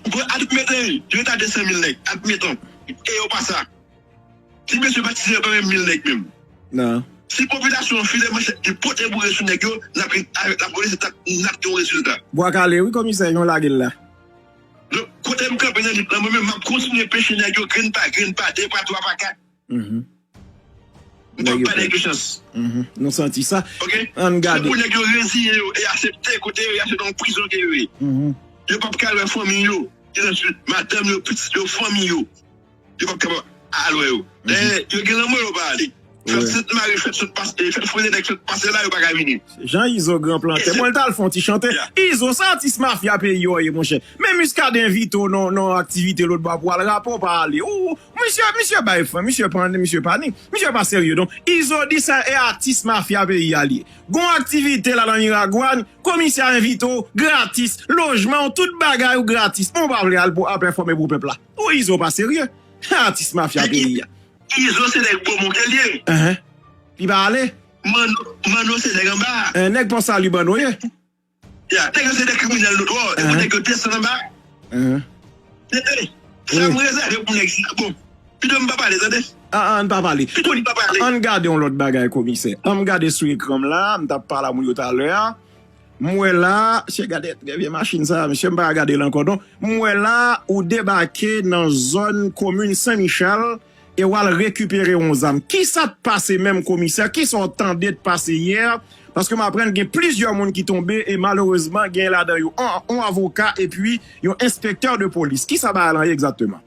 Bon, admetan, yo ta de san mil nèg, admetan, e yo pa sa. Ti mesye pa tire pa menm mil nèg menm. Non. Si popilasyon an file manchèt li pote boure sou nèg yo, n ap gen, avèk lapolis, n ap, n ap gen yon rezilta. Bwa kale, wi, komisè, yon lage l la. Donk, kote m kanpe nan lit lan, mwen menm, m ap kontinye peche nèg yo, grenn pa grenn, pa de, pa twa, pa kat. M p ap ba nèg yo chans. Nou santi sa. Oke? Ann gade. Se pou nèg yo reziyen yo e aksepte kote yo ye a, se nan yon prizon ke yo ye. Yo p ap ka wè fanmi yo, ki nan Sid, madanm yo, pitit yo, fanmi yo. Yo p ap kapab al wè yo. Dayè, yo gen lanmò yo pa ale. Fèt Sent Mari, fèt sot pase, fèt Frenenèg, fèt pase la, yo pa ka vini. Jan Izo gran plantè. Bon, l t al fè yon ti chante. Izo, se atis mafya peyi w ye, monchè. Men Muscadin envite w nan, nan aktivite lòt bò pou al rapò pa ale. Ou, misye, misye bay fren, misye pa, misye pa ni, misye pa serye. Donk, Izo di sa e atis mafya peyi a li ye. Gon aktivite la nan Miragwàn, komisè a envite w, gratis, lojman w, tout bagay ou gratis. Men w pa vle al pou, al pèfòme pou pèp la. Ou Izo pa serye. Atis mafya peyi a. Izo se nèg Bomon ke l ye. Enhen. Li pa ale. Manno, Manno se nèg anba a. Enhen, nèg Pòsali Manno ye. Ya, nèg yo se de kriminèl notwa. E pou nèg yo desann anba. Enhen. Tande. Sa m rezève pou nèg sa. Bon, pito m pa pale, tande. An, an, n pa pale. Pito m pa pale. Ann gade yon lòt bagay, komisè. Ann gade sou ekran m la, m t ap pale a moun yo talè a. M wè la, se gade trè byen machin sa, mesye, m pa ka gade l ankò non. M wè la, ou debake nan zòn komin Sen Michèl e w al rekipere yon zam. Kisa t pase menm, komisè? Kisa w tande t pase yè? Paske m aprann gen plizyè moun ki tonbe e malerezman gen ladan yo yon, yon avoka epi yon enspektè de polis. Kisa bagay lan ye egzakteman?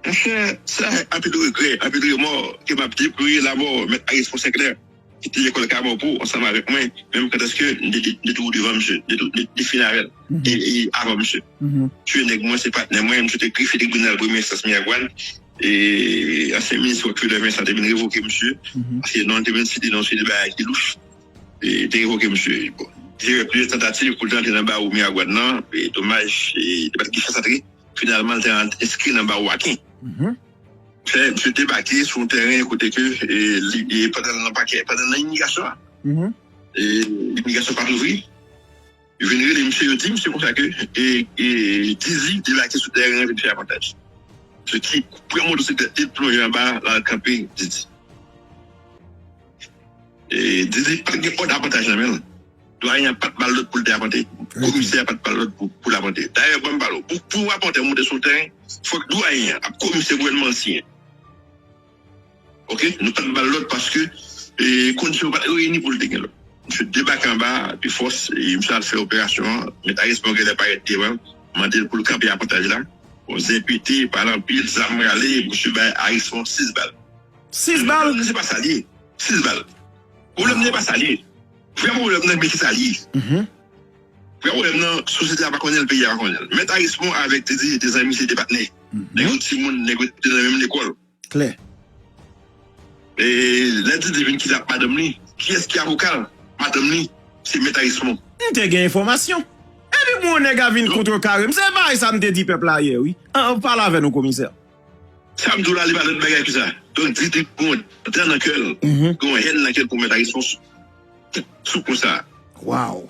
Monchè, se anpil regrè, anpil remò ke m ap deplore lamò Mèt Ariston Senclair, ki te lekòl Kamanpo ansanm avèk mwen, menm kantèske m te, te, te toujou devan misye, m te, te, te fin avè l, e, e avan misye. Tchwe nèg mwen, se patnè mwen, misye te grife tribinal premye enstans Miragwàn, e ansyen minis Rockfeller Vincent te vin revoke misye, paske non l te vin site nan yon seri de bagay ki louch, e te revoke misye. Bon, te fè plizyè tantativ pou l te antre nan bawo Miragwàn nan, e domaj, e te pa t gen chans antre. Finalman, l te enskri nan bawo Aken. Fè misye debake sou yon tèren kote ke, e, li, e, pandan l nan pakè, pandan l nan imigrasyon an, e, imigrasyon pa t ouvri. Yo vin rele misye, yo di misye konsa ke, e, e, Didi debake sou tèren an vin fè avantaj. Misye ki pran motosiklèt li, plonje anba, l al kanpe Didi. E, Didi pa t gen òd avantaj nan men l. Dwayen an pa t ba l lòd pou l te apante. Komisè a pa t ba l lòd pou, pou l apante. Dayè, ban m pale w, pou, pou yon apantè monte sou tèren, fòk dwayen an ak komisè gouvènman an siyen. Oke? Nou pa t ba l lòd paske, e, kondisyon yo pa t reyini pou l te gen lòd. Misye debake anba, epi fòs, e, misye al fè operasyon an. Mèt Ariston genlè parèt devan, mande l pou l kanpe apantaj la. Bon, zen pete, pale anpil, zam rale, misye bay Ariston sis bal. Sis bal? Pwoblèm nan, se pa sa l ye. Sis bal. Pwoblèm nan, se pa sa l ye. Vrè pwoblèm nan, men ki sa l ye. Vrè pwoblèm nan, sosyete a pa konnen l, peyi a pa konnen l. Mèt Ariston avèk Didi, se te zanmi, se te patnè. Nèg yo timoun, nèg yo te nan menm lekòl. Klè. E lè Didi vin kidnap madanm li, kiyès ki avoka l? Madanm li, se Mèt Ariston. M te gen enfòmasyon. Epi pou yon nèg a vin kontrekare m, se bagay sa m te di pèp la yè, wi. An, an, pale avè nou, komisè. Sa m di w la, li pa lòt bagay ke sa. Donk, Didi gen yon dan nan kè l, gen yon hèn nan kè l pou Mèt Ariston sou, sou kou sa. Waw.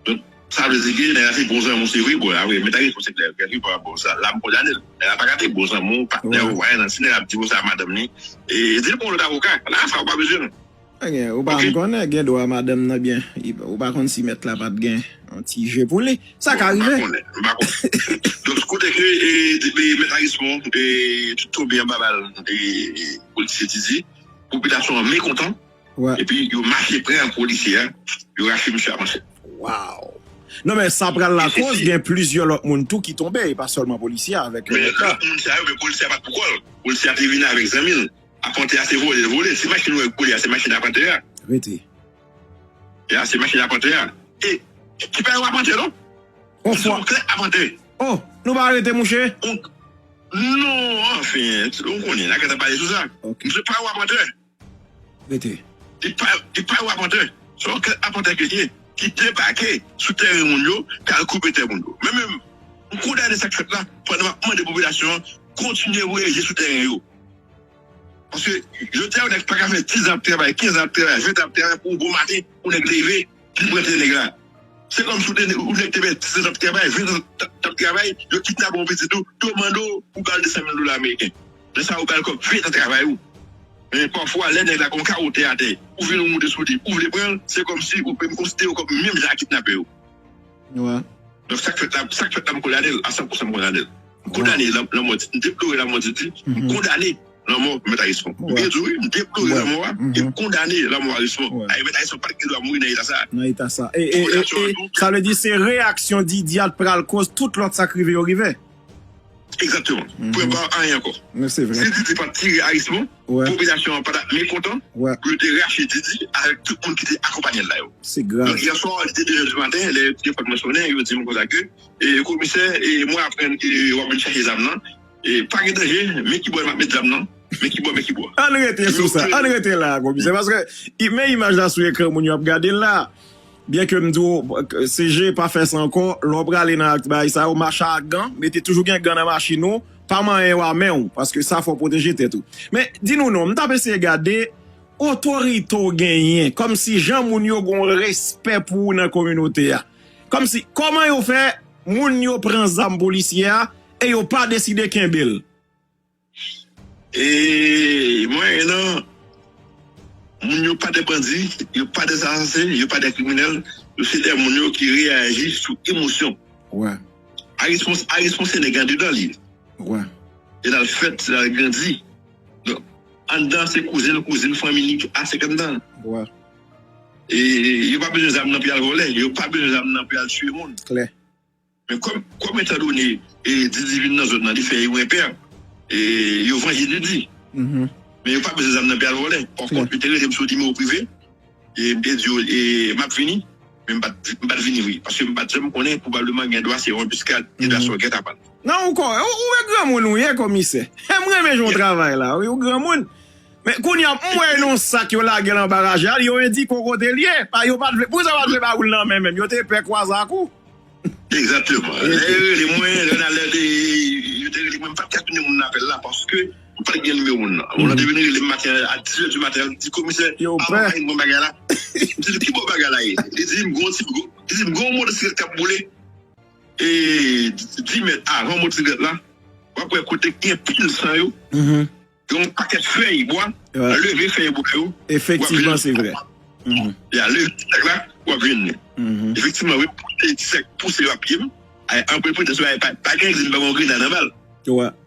Donk, sa vle di ke nèg la se bon zanmi w, se vre, bon, apre, Mèt Ariston se klè, kèlkeswa, bon, sa, la m kondane l. Nèg la pa ka te bon zanmi w, patnè w, anyen nan, si nèg la ap di konsa a madanm li, e, di l pran yon lòt avoka, la, sa w pa bezwen l. Gen, ou pa konn konnen, gen dwa madanm nan byen. Ou pa konn si mèt la pa t gen yon ti je pou li. Sa ka rive. M pa konnen. M pa konnen. Donk, kote ke e, e, mèt Arismon e, tonbe anba bal e, e, polisye Didi, popilasyon an mekontan. Epi yo mache pran polisye a, yo rache misye a manchèt. Waw. Non, men sa pral lakoz gen plizyè lòt moun tou ki tonbe, e pa sèlman polisye a avèk mèt la. Lòt moun sa yo, men polisye a pa t pou kò l. Polisye a te vin avèk zanmi l. Apantè a se vole l vole. Se machin ou wè k boule a, se machin apantè a. Rete. Ya, se machin apantè a. E, ki pa yon apantè, non? Se yon klè apantè. Oh, nou pa rete, mouche? Non, anfen, ou konnen, n a gentan pale sou sa. Misye pa yon apantè. Rete. Li pa, li pa yon apantè. Se yon klè apantè ke li ye, ki debake sou teren moun yo, k al koupe tè moun yo. Men menm, m kondane sa k fèt la, pandan m ap mande popilasyon an kontinye voye je sou teren yo. Paske jodi a, yon nèg pa ka fè diz an ap travay, kenz an ap travay, ven an ap travay pou yon bon maten, yon nèg leve, li pran tè nèg la. Se kòmsi yon nèg te fè diz an ap travay, ven an t ap travay, yo kidnape yon pitit ou, yo mande w pou ba l de san mil dola ameriken. Lè sa a, ou ba l kòb ven an travay ou. Men pafwa, lè nèg la gen yon kawo tè atè, ou vin ou moute sou li, ou vle pran l, se kòmsi ou konsidere w kòm menm jan ak kidnapè yo. Donk, sa k fèt la, sa k fèt la, m kondane l a san pousan, m kondane l. M kondane lanmò Didi, m deplore lanmò Didi, m kondane lanmò Mèt Arismon. M byen di w, wi, m deplore lanmò a, e m kondane lanmò Arismon. Ay, Mèt Arismon pa t gen dwa mouri nan eta sa a. Nan eta sa. E, e, e, e, sa vle di se reyaksyon Didi a t pral koz tout lòt sa k rive yo rive. Egzakteman. Pwen ba anyen ankò. Si Didi pa t tire Arismon, popilasyon an pa t ap mekontan pou yo te rache Didi avèk tout moun ki te akonpanye l la yo. Donk, yè swa, li te de zè di maten, lè yo te fèk mwen sonnen, yo di m konsa ke, e, komisè, e, mwen aprann ke w ap vin chache zam nan. E, pa gen danje, men ki bò m ap met zam nan. Men ki bò, men ki bò. Ann rete sou sa, ann rete la, komisè, paske men imaj la sou ekran, moun yo ap gade l la. Byenke m di w, C G pa fè sa ankò, lè w prale nan ak bagay sa yo, mache ak gan, mete toujou gen gan nan machin ou, pa manyen yo a men w, paske sa fè w pwoteje tèt ou. Men, di nou non, m t ap eseye gade otorite w genyen, kòmsi jan moun yo gen yon respè pou ou nan kominote a. Kòmsi, kòman yo fè moun yo pran zam polisye a e yo pa deside kenbe l? E mwayen nan, moun yo pa de bandi, yo pa de asasen, yo pa de kriminèl, yo se de moun yo ki reyaji sou emosyon. Arismon, Arismon se nèg andedan li. E l al fèt, l al grandi. Donk, anndan se kouzen l, kouzin fanmi li a senkant tan. E yo pa bezwen zam nan pou y al vòlè, yo pa bezwen zam nan pou y al tiye moun. Men kòm, kòm etandone, e, Didi vin nan zòn nan, li fè yo enpè, e, yo vanje Didi. Men yo pa bezwen zam nan pou y al vòlè. Pafwa, yo te rele m sou nimewo prive, e, m te di yo, e, m ap vini, men m pa t, m pa t vini vre. Paske m pa t janm konnen, pwobableman, gen dwa se yon anbiskad, gen dwa se yon gètapan. Non, ou kò, ou, ou e granmoun ou ye, komisè. M renmen jan w travay la, wi, ou granmoun. Men kounye a, m wè yon sak yo lage l anba raje a, yo endike w kote l ye. Pa, yo pa t vle, poukisa yo pa t vle ba ou l nan men menm? Yo te pè kwaze ak ou. Egzakteman. Lè yo rele mwen, lè n alète, yo te rele mwen, m pa t ka tounen moun nan apèl la, paske m pa t gen nimewo moun nan. Moun nan te vin rele m maten a, a dis zè di maten, l di, komisè, yo pè. Avan m pa gen bon bagay la. M di, ki bon bagay la ye? Li di, m gon ti, li di, m gon motosiklèt k ap boule. E, dis mèt avan motosiklèt la, w ap wè kote k gen pil san yo. Gen yon pakèt fèy bwa, leve fèy bwa yo. Efektivman, se vre. Ya, leve ti sèk la, w ap jwenn li. Efektivman, wi, pouse ti sèk, pouse yo ak pye m. Ay, an pwen pwen, pa, pa gen egzanp, pa gen grenad anba l.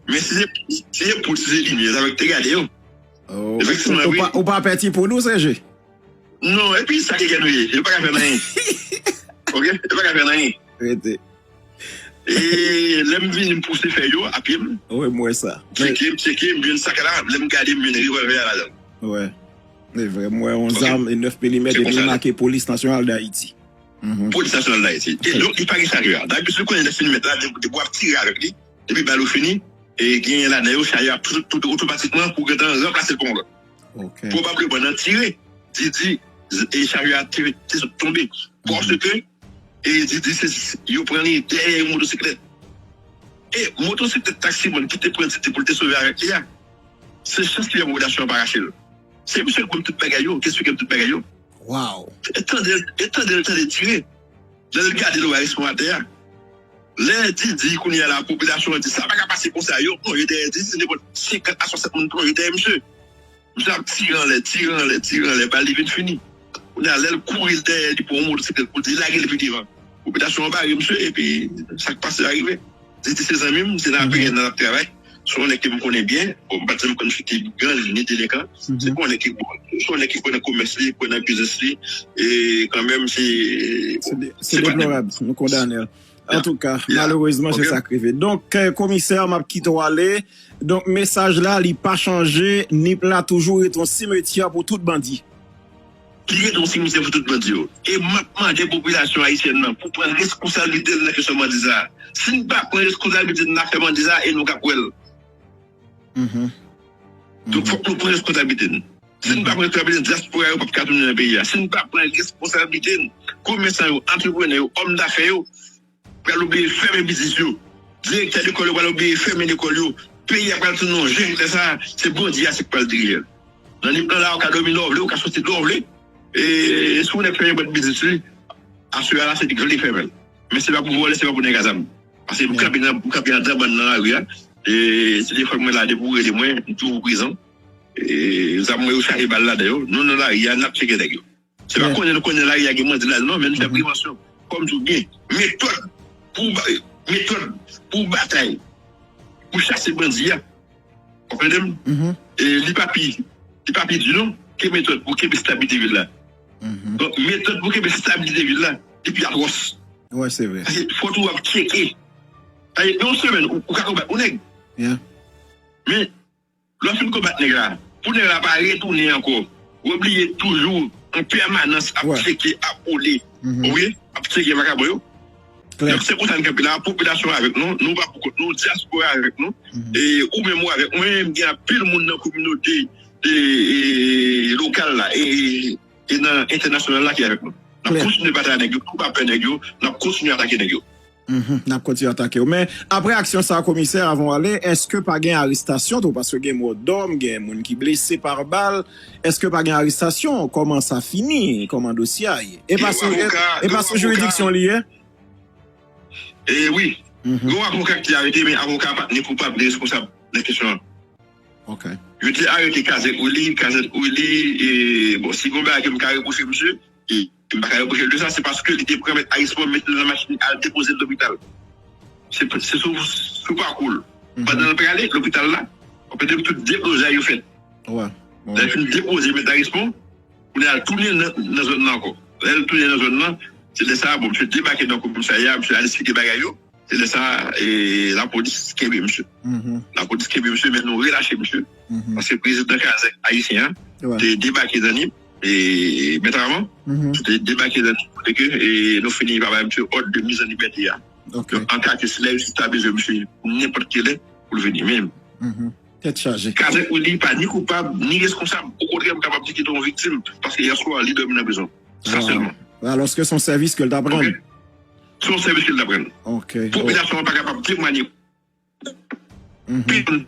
Men si se, si se poud, si se limyè, sa fè k te gade yo. Efektivman, wi. Ou pa, ou pa pè ti poud ou, C G? Non, epi sa ki gen nou ye, yo pa ka fè m anyen. Ok? Yo pa ka fè m anyen. Rete. E lè m vini, m pouse fèy yo a pye m. Wi, m wè sa. Tcheke, m tcheke, m jwenn sak la, lè m gade, m jwenn revòlvè a ladan l. Wi. Se vre, m wè yon zam e nèf milimèt epi li make Polis Nasyonal d Ayiti. Polis Nasyonal d Ayiti. E donk, li pa gen chajè a. Dabitid, ou konnen lè fini mèt la, depi w ap tire avèk li, depi bal ou fini, e genyen ladan yo, chajè a tout, tout otomatikman pou gentan ranplase l pa yon lòt. Pwobableman nan tire, Didi, e chajè a te, te sot tonbe. Paske, e Didi, se, yo pran li dèyè yon motosiklèt. E motosiklèt taksiman ki te pran Didi pou l te sove avèk li a, se chans li fè popilasyon an pa rache l. Se misye k ban m tout bagay yo, ki esplike m tout bagay yo. E tande, e tande l tande tire. Lè l gade l wè Arismon atè a. Lè Didi kounye a la, popilasyon an di, sa pa ka pase konsa, yo plonje dèyè Didi, nenpòt senkant a swasant moun plonje dèyè misye. Misye ap tire anlè, tire anlè, tire anlè, bal li vin fini. Kounye a, lè l kouri dèyè, li pran yon motosiklèt pou l di lage l pi devan. Popilasyon an bare misye, epi sa k pase a rive. Li di se zanmi m, se nan A P N nan l ap travay. Se yon nèg ke m konnen byen. Bon, m pa t janm konn misye te gang ni delenkan. Se yon nèg ki bon, se yon nèg ki kwè nan komès li, kwè nan biznis li. E kanmenm, se, se bon, se pa nèg. Deplorab, nou kondane l. Antouka, malerezman, se sa k rive. Donk, eh, komisè, m ap kite w ale. Donk, mesaj la, li pa chanje. Nip la toujou rete yon simetyè pou tout bandi. Li rete yon simetyè pou tout bandi yo. E m ap mande popilasyon ayisyèn nan pou pran reskonsablite l nan kesyon bandi sa a. Si n pa pran reskonsablite n nan afè bandi sa a, e nou k ap wè l. Donk, fòk nou pran reskonsablite n. Si n pa pran reskonsablite n, dyaspora yo p ap ka tounen nan peyi a. Si n pa pran reskonsablite n, komèsan yo, antreprenè yo, òm dafè yo, pral oblije fèmen biznis yo. Direktè lekòl yo pral oblije fèmen lekòl yo. Peyi a pral tounen yon jenn lè sa a, se bandi a se k pral dirije l. Nan Nip nan la, ou ka dòmi lè w vle, ou ka soti lè w vle. E si yon nèg fèmen bòt biznis li, aswè a la, se li k vle fèmen l. Men se pa pou vòlè, se pa pou nèg a zam. Paske m kanpe nan, m kanpe andan bann nan lari a. E telefòn mwen la, depi w rele mwen, m toujou prezan. E zam mwen yo chaje bal ladan yo. Nou nan lari a, n ap tcheke nèg yo. Se pa konnen nou konnen lari a gen bandi ladan non, men nou fè prevansyon. Kòm di w byen, metòd pou ba-, metòd pou batay, pou chase bandi a. Konprann m? E li pa pi, li pa pi di non, ke metòd pou kenbe stabilite vil la. Donk, metòd pou kenbe stabilite vil la, li pi atwòs. Wi, se vre. Paske fò tou w ap tcheke. Sa vle di, yon semèn, ou, ou ka konbat yon nèg. Men, lè w fin konbat nèg la, pou nèg la pa retounen ankò, w oblije toujou an pèmanans ap tcheke, ap wole. Ou konprann? Ap tcheke vakabon yo. Donk, se konsa n kanpe la, popilasyon avèk nou, nou pa pou kont nou, dyaspora avèk nou, e ou menm ou avèk mwen, gen anpil moun nan kominote, e, e, lokal la, e, e nan entènasyonal la ki avèk nou. N ap kontinye batay nèg yo, nou pa pè nèg yo, n ap kontinye atake nèg yo. N ap kontinye atake yo. Men, apre aksyon sa a, komisè, avan w ale, èske pa gen arestasyon tou? Paske gen mò dòm, gen moun ki blese pa bal. Èske pa gen arestasyon? Kòman sa fini? Kòman dosye a ye? E pa sou, e, e pa sou jiridiksyon li ye? E wi. Gen yon avoka ki te arete, men avoka a pa t ni koupab ni reskonsab nan kesyon an. Yo te arete Kazèk Willy, Kazèk Willy, e, bon, si gen yon bagay ke m ka repwoche misye, e, m pa ka repwoche l de sa, se paske li te pran mèt Arispo, mete l nan machin, al depoze l lopital. Se, se sou, sou pakou l. Pandan l prale lopital la, w ap tande tout deblozay yo fèt. Lè l fin depoze mèt Arispo, kounye a l tounen nan, nan zòn nan ankò. Lè l tounen nan zòn nan, se lè sa a, bon, misye debake nan komisarya, misye al eksplike bagay yo. Se lè sa a, e, lapolis kenbe misye. Lapolis kenbe misye, men nou relache misye. Paske prezidan Kazèk ayisyen an te debake nan Nip, e, mèt Armand, te debake nan Nip, kote ke, e, nou fini pa bay misye òd de mise en liberté a. Donk, an ka ke si lajistis ta bezwen misye pou nenpòt ki lè, pou l vini. Men, Tèt chaje. Kazèk Willy pa ni koupab, ni reskonsab. Okontrè, m kapab di ke li te yon viktim, paske yè swa, li dòmi nan prizon. Sa sèlman. Alòske se yon sèvis ke l t ap rann. Se yon sèvis ke l t ap rann. Popilasyon an pa kapab temwanye. Pèsonn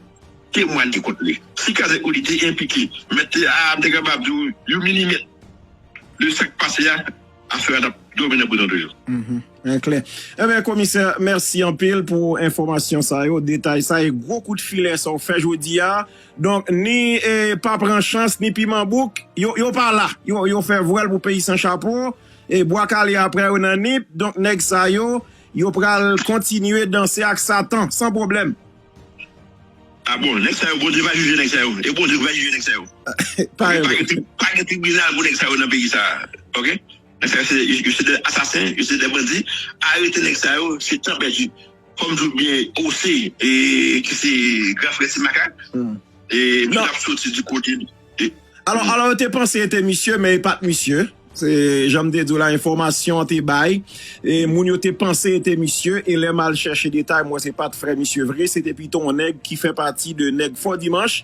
temwanye kont li. Si Kazèk Willy te enplike, mèt, a, m te kapab di w, yon milimèt de sa k pase a, afè a t ap dòmi nan prizon toujou. Byen klè. Ebyen, komisè, mèsi anpil pou enfòmasyon sa yo, detay sa e gwo kout filè sa w fè jodi a. Donk, ni, e, pa pran chans, ni piman bouk, yo, yo pa la. Yo, yo fè vwèl pou peyi san chapo. E bwa kale aprè yo nan Nip. Donk, nèg sa yo, yo pral kontinye danse ak Satan, san pwoblèm. A bon, nèg sa yo, Bondye va jije nèg sa yo. E Bondye va jije nèg sa yo. Pa gen, pa gen tri-, pa gen tribinal pou nèg sa yo nan peyi sa a. Oke? Nèg sa yo, se, yo, yo se de asasen, yo se de bandi. Arete nèg sa yo, se tan pèdi. Kòm di w byen, Ose, e, ki se gran frè Ti Makak, e, misye t ap soti di kote. Alò, alò, yo te panse e te misye, men e pa t misye. Se, jan m te di w la, enfòmasyon an te bay. E moun yo te panse e te misye. E lè m al chèche detay, m wè se pa t frè misye vre. Se te pito yon nèg ki fè pati de nèg Fò Dimanch.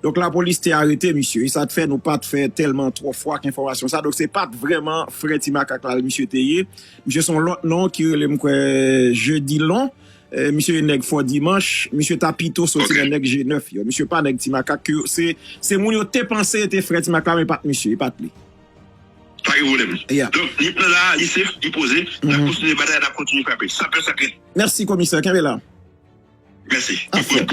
Donk, lapolis te arete misye. E sa t fè nou pa t fè tèlman twò fwa ak enfòmasyon sa. Donk, se pa t vrèman frè Ti Makak la misye te ye. Misye se yon lòt non ki rele, m kwè, Jedi Lon. E, misye e nèg Fò Dimanch, misye ta pito soti nan nèg G nèf yo. Misye pa nèg Ti Makak ke se, se moun yo te panse te frè Ti Makak la, men pa t misye, e pa t li. Pa gen pwoblèm. Donk, Nip nan la, li sef, li poze, n ap kontinye batay, n ap kontinye frape. San pè, san krent. Mèsi, komisè, kenbe la. Mèsi. Anfòm,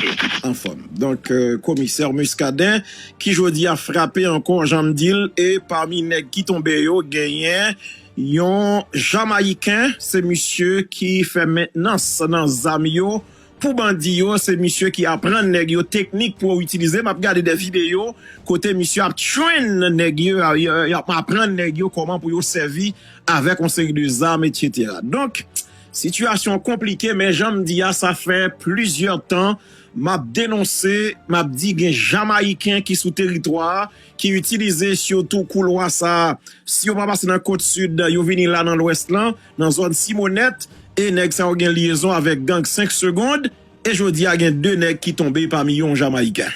anfòm. Donk, euh, komisè Muscadin, ki jodi a frape ankò, jan m di l, e pami nèg ki tonbe yo, genyen yon Jamayiken, se misye ki fè mentnans nan zam yo pou bandi yo, se misye ki aprann nèg yo teknik pou yo itilize. M ap gade de videyo kote misye ap train nèg yo, y ap aprann nèg yo kòman pou yo sèvi avèk yon seri de zam, etsetera. Donk, sitiyasyon konplike, men jan m di a, sa fè plizyè tan m ap denonse, m ap di gen Jamayiken ki sou teritwa a, ki itilize sitou koulwa sa a. Si yo pa pase nan kot sid, yo vini la nan lwès lan, nan zòn Simonèt, e nèg sa yo gen lyezon avèk gang senk Segonn, e jodi a gen de nèg ki tonbe, pami yo yon Jamayiken.